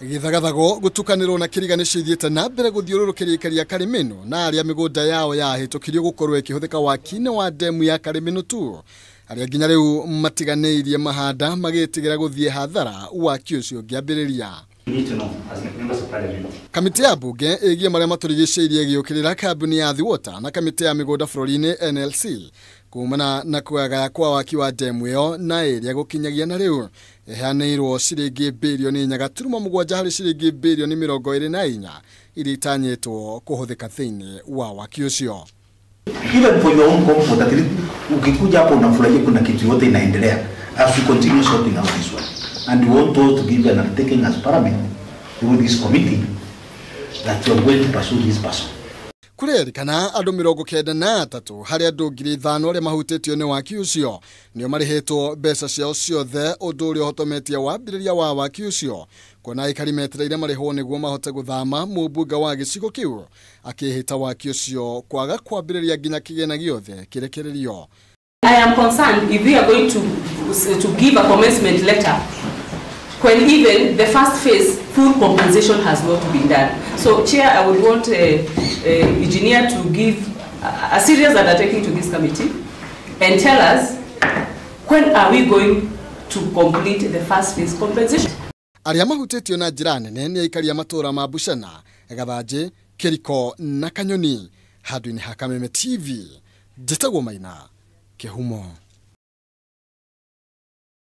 Gĩthagathago gũtukanĩrwo na kĩriga nĩcio ithiĩte na mbere gũthiũrũrũkĩria aikari a Karĩmĩnũ na arĩa mĩgũnda yao yahĩtũkirio gũkorwo ĩkĩhũthĩka waki-inĩ wa ndemu ya Karĩmĩnũ tu, arĩa nginya rĩu matiganĩirie mahanda magĩtigĩra gũthiĩ hathara waki ũcio ũngĩambĩrĩria. Kamĩtĩ ya mbunge ĩgiĩ marĩa matũrigicĩirie ĩgĩũkĩrĩra kambuni ya Athi Water na kamĩtĩ ya mĩgũnda bũrũri-inĩ NLC kumana na kwagaya kwa waki wa ndemu ĩyo na ĩrĩa gũkinyagia na rĩu ĩheanĩirwo ciringi birioni 4.7 harĩ ciringi birioni 24 iria itanyĩtwo kũhũthĩka thĩinĩ wa waki ũcio. Even for your own comfort, at least ukikuja hapo unafurahia kuna kitu yote inaendelea as we continue sorting out this one. And we want us to give an undertaking as parliament through this committee that we are going to pursue this person. Kũrerĩkana andũ 93 harĩ andũ 5,000 arĩa mahutĩtio nĩ waki ũcio nĩo marĩhĩtwo mbeca ciao ciothe, ũndũ ũrĩa ũhotometie wambĩrĩria wa waki ũcio kuona aikari metereire marĩhwo nĩguo mahote gũthama. Mũmbunge wa gĩcigo kĩu akĩhĩta waki ũcio kwaga kwambĩrĩria nginya kĩgĩna gĩothe kĩrekererio. I am concerned if we are going to give a commencement letter when even the first phase full compensation has not been done. So, Chair, I would want engineer to give a serious undertaking to this committee and tell us when are we going to complete the first phase compensation. Arĩa mahutĩtio na njĩra nene nĩ aikari a matũũra ma Buchana, Gathanjĩ, Kĩriko na Kanyoni. Handũ-inĩ ha Kameme TV, njĩtagwo Maina Kĩhumo.